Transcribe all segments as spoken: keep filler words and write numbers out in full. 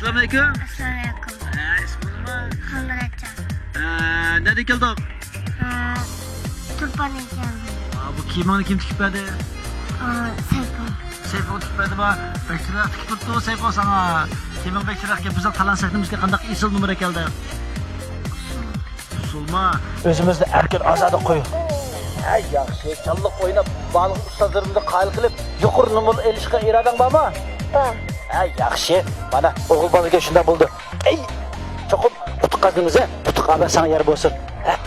ئەسسالامۇئەلەيكۇم. ئەسسالامۇئەلەيكۇم. ھە، ئىسمىڭ نېمە؟ خالمۇراتجان. ھە، نەدىن كەلدىڭ؟ ھە، تۇرپاندىن كەلدىم. ھە، بۇ كىيىمىڭنى كىم تىكىپ بەردى؟ ھە، سەيپۇ. سەيپۇ تىكىپ بەردىما؟ بەك چىرايلىق تىكىپ بېرىپتۇ سەيپۇ ساڭا. كىيىمىڭ بەك چىرايلىق ئىكەن. بىزنىڭ تالانت سەھنىمىزگە قانداق ئېسىل نومۇر ئەكەلدىڭ؟ ئۇسسۇلما، ئۆزىمىزنى ئەركىن ئازادە قويۇڭ. ھە، ياخشى، چاللىق ئويناپ، بالىغا ئۇستازلىرىمىزنى قايىل قىلىپ، يۇقىرى نومۇر ئېلىشقا ئىرادەڭ بارمۇ؟ بار. ھە، ياخشى، مانا، ئوغۇل بالىگە شۇنداق بولىدۇ. ئەي، چوقۇم ئۇتۇق قازىنىمىز، ھە؟ ئۇتۇق ئابا ساڭا يار بولسۇن. ھە.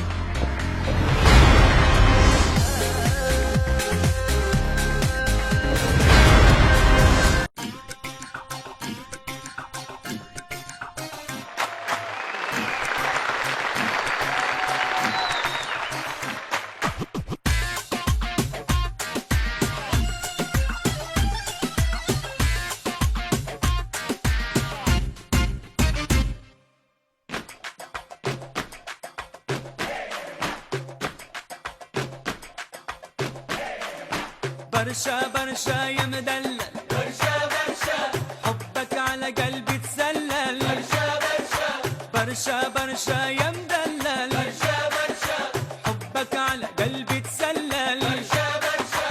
برشا برشا يا مدلل، برشا برشا، حبك على قلبي تسلل، برشا برشا، برشا برشا يا مدلل، برشا برشا، حبك على قلبي تسلل، برشا برشا،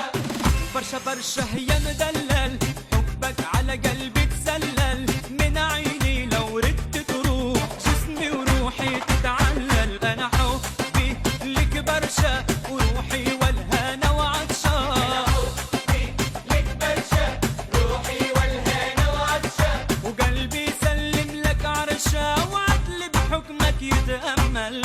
برشا برشا يا مدلل، حبك على قلبي تسلل، من عيني لو ردت تروح، جسمي وروحي تتعلل، أنا حبي لك برشا، وروحي والهنا وعطشان. لك برشا، روحي والهنا وعطشان. وقلبي يسلم لك عرشا، وعدل بحكمك يتأمل.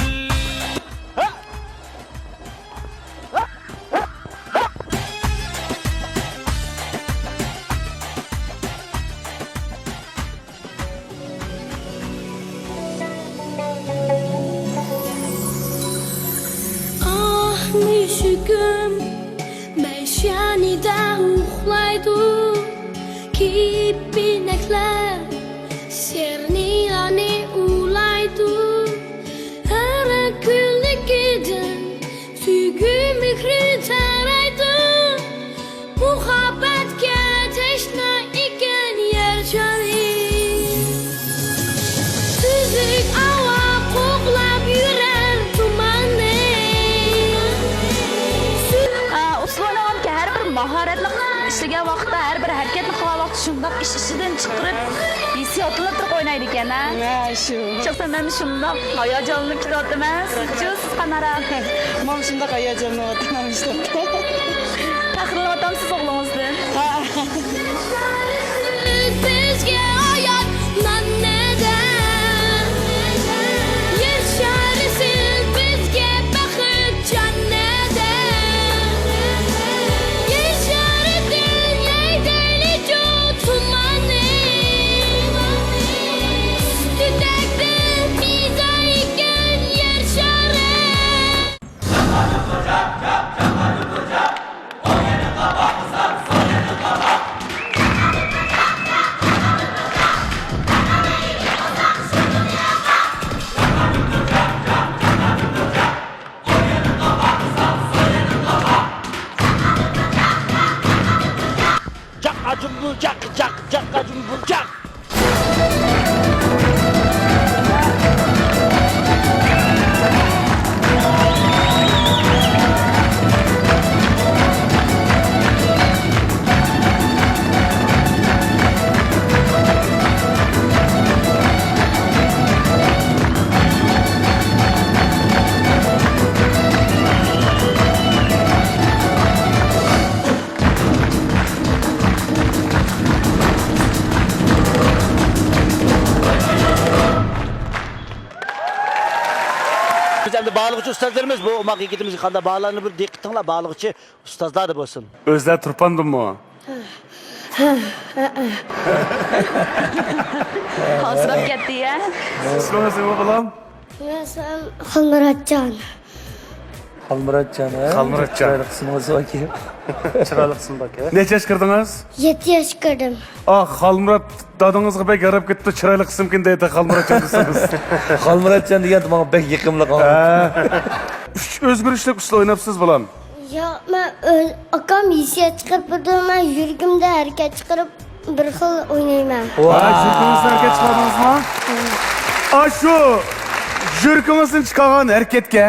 ئاھ، مۈشۈكۈم مەيشانىدا ئۇخلايدۇ، كېپىنەكلەر شىرنىيانى ئۇۋىلايدۇ، ھەر كۈنلۈكىدىن سۆيگۈ مېھرى تارايدۇ. مۇھەببەتكە تەشنا ئىكەن يەر شارى. سۈزۈك ھاۋا قوغلاپ يۈرەر تۇماننى. ئا، ئۇسسۇل ئوينىغانكى ھەر بىر ماھارەتلىك ئىشلىگەن ۋاقىتتا، ھەر بىر ھەرىكەتنى قىلغان ۋاقىتتا شۇنداق ئىش ئىچىدىن چىقىرىپ، ھېسسىياتلىنىپ تۇرۇپ ئوينايدىكەن، ھە؟ ھە، شۇ. شەخسەن مەن شۇنداق ھاياجانلىنىپ كېتىۋاتىمەن. سىزچۇ؟ قانارا. مانا شۇنداق ھاياجانلىنىۋاتىمەن ئىشلەپتۇ. پەخىرلىنىۋاتامسىز ئوغلىڭىزدىن؟ ھە. بىزگە ئايان نان نەدە؟ يەر شارىسى بىزگە بەخت جان نەدە؟ يەر شارىدىن ھەيدەيلىچۇ تۇماننى. تۈتەكتىن پەيدا ئىكەن يەر شارى. جاق ئاجۇمبۇل جاق، جاق، جاق ئاجۇمبۇل جاق. بىز ئەمدى بارلىغۇچى ئۇستازلىرىمىز، بۇ ئوماق يىگىتىمىزگە قانداق باھالارنى بىر دىققىتىڭلار، بارلىغۇچى ئۇستازلاردا بولسۇن. ئۆزلەر تۇرپاندىنمۇ؟ ھاسىراپ كەتتى يا. ئىسمىڭىز نېمە، بالام؟ مېنىڭ ئىسمىم خالمۇراتجان. خالمۇراتجان، ھە؟ خالمۇراتجان. چىرايلىق ئىسمىڭىز باركەن. چىرايلىق ئىسىم باركەن. نەچچە ياشقا كىردىڭىز؟ يەتتە ياشقا كىردىم. ئا، خالمۇرات دادىڭىزغا بەك ياراپ كەتتى، چىرايلىق ئىسىمكەن دەيدۇ، خالمۇراتجان دېسىڭىز. خالمۇراتجان دېگەن ماڭا بەك يېقىملىق. ھە. ئۈچ ئۆزگىرىشلىك ئۇسسۇل ئويناپسىز، بالام. ياق، مەن ئۆز، ئاكام ھېسسىيات چىقىرىپ بېرىدۇ، مەن يۈرىكىمدە ھەرىكەت چىقىرىپ، بىر خىل ئوينايمەن. ۋاي، يۈرىكىڭىزدىن ھەرىكەت چىقاردىڭىزمۇ؟ ئاشۇ يۈرىكىڭىزدىن چىقارغان ھەرىكەتكە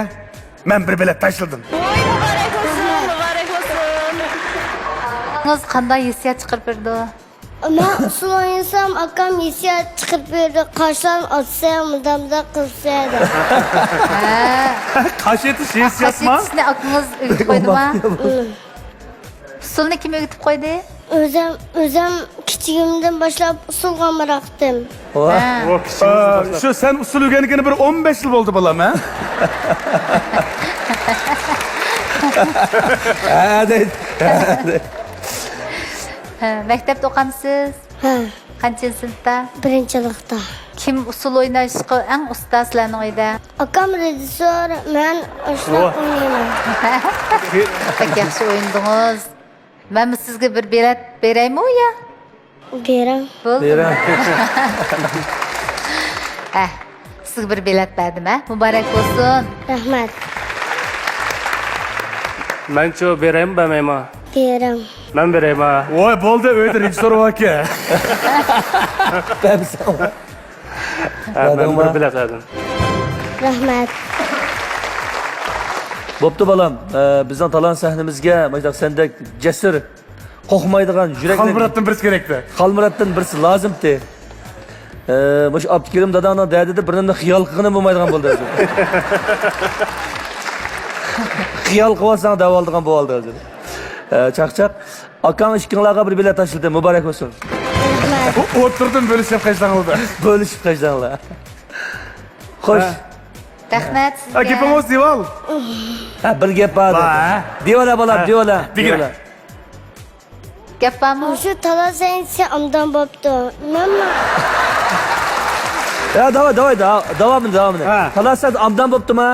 مەن بىر بېلەت تاشلىدىم. ۋاي، مۇبارەك بولسۇن، مۇبارەك بولسۇن. قانداق ھېسسىيات چىقىرىپ بېرىدۇ؟ مەن ئۇسسۇل ئوينىسام، ئاكام ھېسسىيات چىقىرىپ بېرىدۇ. قاشلارنى ئاتسا، مۇنداق مۇنداق قىلسا دەپ. ھە. قاش ئېتىش ھېسسىياتما؟ قاش ئېتىشنى ئاكىڭىز ئۆگىتىپ قويدىما؟ ئۇسسۇلنى كىم ئۆگىتىپ قويدى؟ ئۆزۈم، ئۆزۈم كىچىكىمدىن باشلاپ ئۇسسۇلغا ماراقلىدىم. ۋاھ. ھە. ئۇ كىچىكىمىزدىن باشلاپ. شۇ سەن ئۇسسۇل ئۆگەنگىنى بىر ئون بەش يىل بولدى، بالام، ھە؟ ھە، دەيدۇ. ھە، دەيدۇ. ھە، مەكتەپتە ئوقامسىز؟ ھە. قانچىنچى سىنىپتا؟ بىرىنچىلىقتا. كىم ئۇسسۇل ئويناشقا ئەڭ ئۇستا سىلەرنىڭ ئۆيدە؟ ئاكام رېژىسسور، مەن ئاشۇنداق ئوينايمەن. بەك ياخشى ئوينىدىڭىز. مەنمۇ سىزگە بىر بېلەت بېرەيمۇ يا؟ بېرىڭ. بولدىمۇ؟ بېرىڭ. ھە، سىزگە بىر بېلەت بەردىم، ھە؟ مۇبارەك بولسۇن. رەھمەت. مەنچۇ بېرەيمۇ، بەرمەيمۇ؟ بېرىڭ. مەن بېرەيمۇ؟ ۋاي، بولدى، ئۆيدە رېژىسسور باركەن. بەرمىسەڭ. ھە، مەن بىر بېلەت بەردىم. رەھمەت. بوپتۇ، بالام. ئە، بىزنىڭ تالانت سەھنىمىزگە مۇشۇنداق سەندەك جەسۇر، قورقمايدىغان، يۈرەكلىك، خالمۇراتتىن بىرسى كېرەكتى. خالمۇراتتىن بىرسى لازىمتى. ئە، مۇشۇ ئابدۇكېرىم داداڭنىڭ دەردىدە بىر نېمىنى خىيال قىلغىنىم بولمايدىغان بولدى ھازىر. خىيال قىلىۋالساڭ دەۋالىدىغان بولۇۋالدى ھازىر. ئە، چاقچاق. ئاكاڭ ئىككىڭلارغا بىر بېلەت تاشلىدى، مۇبارەك بولسۇن. رەھمەت. ئۇ ئوتتۇرىدىن بۆلۈشۈپ قايساڭلار. بۆلۈشۈپ قايساڭلار. خوش. ھە. رەھمەت سىزگە. ھە، گېپىڭىز دېۋال. ھە، بىر گەپ بار. بار، ھە؟ دېۋال، بالام، ھە. دېۋال. دېگىنە. دېۋال. گەپ بارمۇ؟ مۇشۇ تالانت سەھنىسى ئامدان بوپتۇ. مەنمۇ. يا، داۋاي، داۋاي، داۋامىنى، داۋامىنى. ھە. تالانت سەھنىسى ئامدان بوپتۇما؟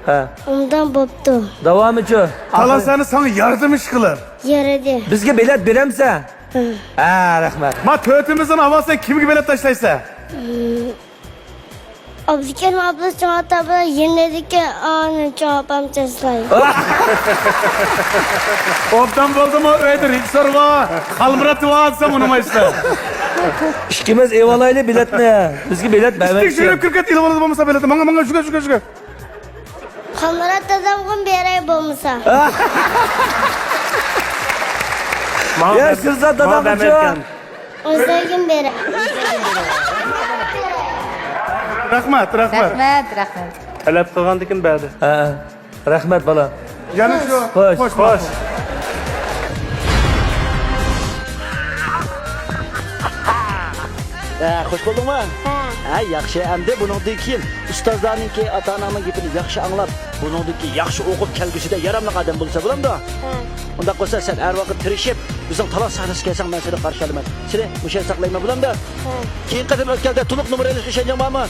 ھە. ئوبدان بوپتۇ. داۋامىچۇ؟ تالانت سەھنىسى ساڭا ياردىمى ئىشقىلىپ. يارىدى. بىزگە بېلەت بېرەمسەن؟ ھە. ھە، رەھمەت. ما تۆتىمىزدىن ئاۋۋال سەن كىمگە بېلەت تاشلايسەن؟ ئابدۇكېرىم ئابلا، چوڭ ئاتا بىلەن يېنىدىكى ئانى چوڭ ئاپام تاشلايدۇ. ئوبدان بولدىمۇ؟ ئۆيدە رېژىسسور بار، خالمۇرات بار دېسەم ئۇنىمايسىلەر. ئىككىمىز ئېۋالايلى بېلەتنى. بىزگە بېلەت بەرمەكچى. يۈگۈرۈپ كىرىپ كېتىپ ئېلىۋالىدۇ بولمىسا بېلەتنى. ماڭا، ماڭا، يۈگۈر، يۈگۈر، يۈگۈر. خالمۇرات دادامغىمۇ بېرەي بولمىسا. يا، شىرزات دادامغىچۇ؟ ئۆزلەرگىمۇ بېرەي. رەھمەت، رەھمەت. رەھمەت، رەھمەت. تەلەپ قىلغاندىكىن بەردى. ھە، رەھمەت، بالا. يەنە شۇ. خوش. خوش، خوش. ھە، خوش بولدۇڭمۇ؟ ھە. ھە، ياخشى. ئەمدى بۇنىڭدىن كېيىن ئۇستازلارنىڭكى، ئاتا-ئاناڭنىڭ گېپىنى ياخشى ئاڭلاپ، بۇنىڭدىن كېيىن ياخشى ئوقۇپ، كەلگۈسىدە ياراملىق ئادەم بولسا بولامدۇ؟ ھە. ئۇنداق بولسا سەن ھەر ۋاقىت تىرىشىپ، بىزنىڭ تالانت سەھنىسىگە كەلسەڭ، مەن سېنى قارشى ئالىمەن. سېنى مۇشۇ يەردە ساقلايمەن، بولامدۇ؟ ھە. كېيىنقى قېتىم ئۆتكەندە تولۇق نومۇر ئېلىشقا ئىشەنچىڭ بارمۇ؟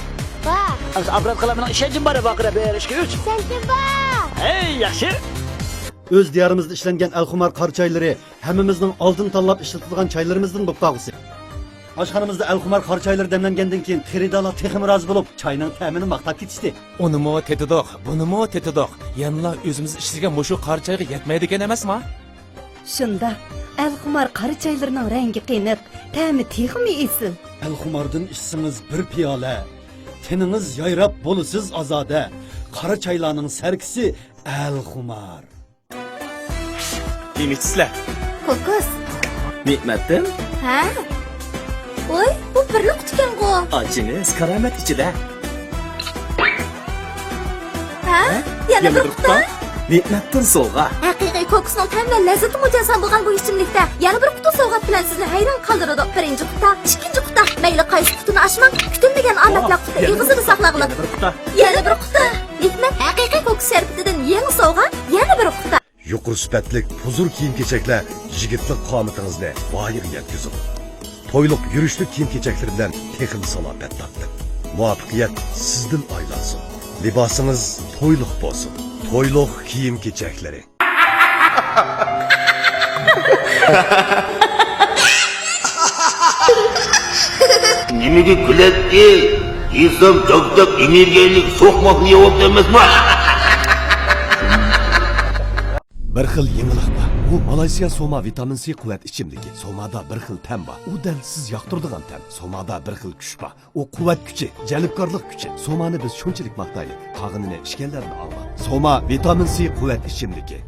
بار. ئەمسە ئاپپاراتقىلا، مېنىڭ ئىشەنچىم بار، ۋارقىرا، بىر، ئىككى، ئۈچ. ئىشەنچىم بار. ھەي، ياخشى. ئۆز دىيارىمىزدا ئىشلەنگەن ئەلخۇمار قارا چايلىرى ھەممىمىزنىڭ ئالدىن تاللاپ ئىشلىتىدىغان چايلىرىمىزدىن بولۇپ قالغۇسى. ئاشخانىمىزدا ئەلخۇمار قارا چايلىرى دەملەنگەندىن كېيىن، خېرىدارلار تېخىمۇ رازى بولۇپ، چاينىڭ تەمىنى ماختاپ كېتىشتى. ئۇنىمۇ تېتىدۇق، بۇنىمۇ تېتىدۇق. يەنىلا ئۆزىمىز ئىشلىگەن مۇشۇ قارا چايغا يەتمەيدىكەن ئەمەسما؟ شۇنداق. ئەلخۇمار قارا چايلىرىنىڭ رەڭگى قېنىق، تەمى تېخىمۇ ئېسىل. ئەلخۇماردىن ئىچسىڭىز بىر پىيالە، تېنىڭىز يايراپ بولىسىز ئازادە. قارا چايلارنىڭ سەركىسى ئەلخۇمار. نېمە ئىچىسىلەر؟ كوكۇس. نېمەتتىن؟ ھە؟ ۋوي، بۇ بىرلا قۇتىكەنغۇ؟ ئاچىمىز كارامەت ئىچىدە. ھە؟ يەنە بىر قۇتا؟ نېمەتتىن سوۋغا. ھەقىقىي كوكۇسنىڭ تەم ۋە لەززىتى مۇجەسسەم بولغان بۇ ئىچىملىكتە يەنە بىر قۇتا سوۋغات بىلەن سىزنى ھەيران قالدۇرىدۇ. بىرىنچى قۇتا، ئىككىنچى قۇتا. مەيلى قايسى قۇتىنى ئاچماڭ، كۈتۈلمىگەن ئامەتلەر قۇتى ئېغىزىدا ساقلىغىلى. يەنە بىر قۇتا. نېمەت ھەقىقىي كوكۇس شەربىتىدىن يېڭى سوۋغا، يەنە بىر قۇتا. يۇقىرى سۈپەتلىك پۇزۇر كىيىم-كېچەكلەر يىگىتلىك قامىتىڭىزنى ۋايىغا يەتكۈزىدۇ. تويلۇق يۈرۈشلۈك كىيىم-كېچەكلىرى بىلەن تېخىمۇ سالاپەت تارتىڭ. مۇۋەپپەقىيەت سىزدىن ئايلانسۇن. لىباسىڭىز تويلۇق بولسۇن. تويلۇق كىيىم-كېچەكلىرى. نېمىگە كۈلەتتى؟ دېسەم، جاكجاك ئېنېرگىيەلىك سوقماقنى يەۋاپتۇ ئەمەسما؟ بىر خىل يېڭىلىق بار. ئۇ مالايسىيا سوما ۋىتامىن سى قۇۋۋەت ئىچىملىكى. سومادا بىر خىل تەم بار. ئۇ دەل سىز ياقتۇرىدىغان تەم. سومادا بىر خىل كۈچ بار. ئۇ قۇۋۋەت كۈچى، جەلپكارلىق كۈچى. سومانى بىز شۇنچىلىك ماختايلى. قالغىنىنى ئىچكەنلەردىن ئاڭلاڭ. سوما ۋىتامىن سى قۇۋۋەت ئىچىملىكى.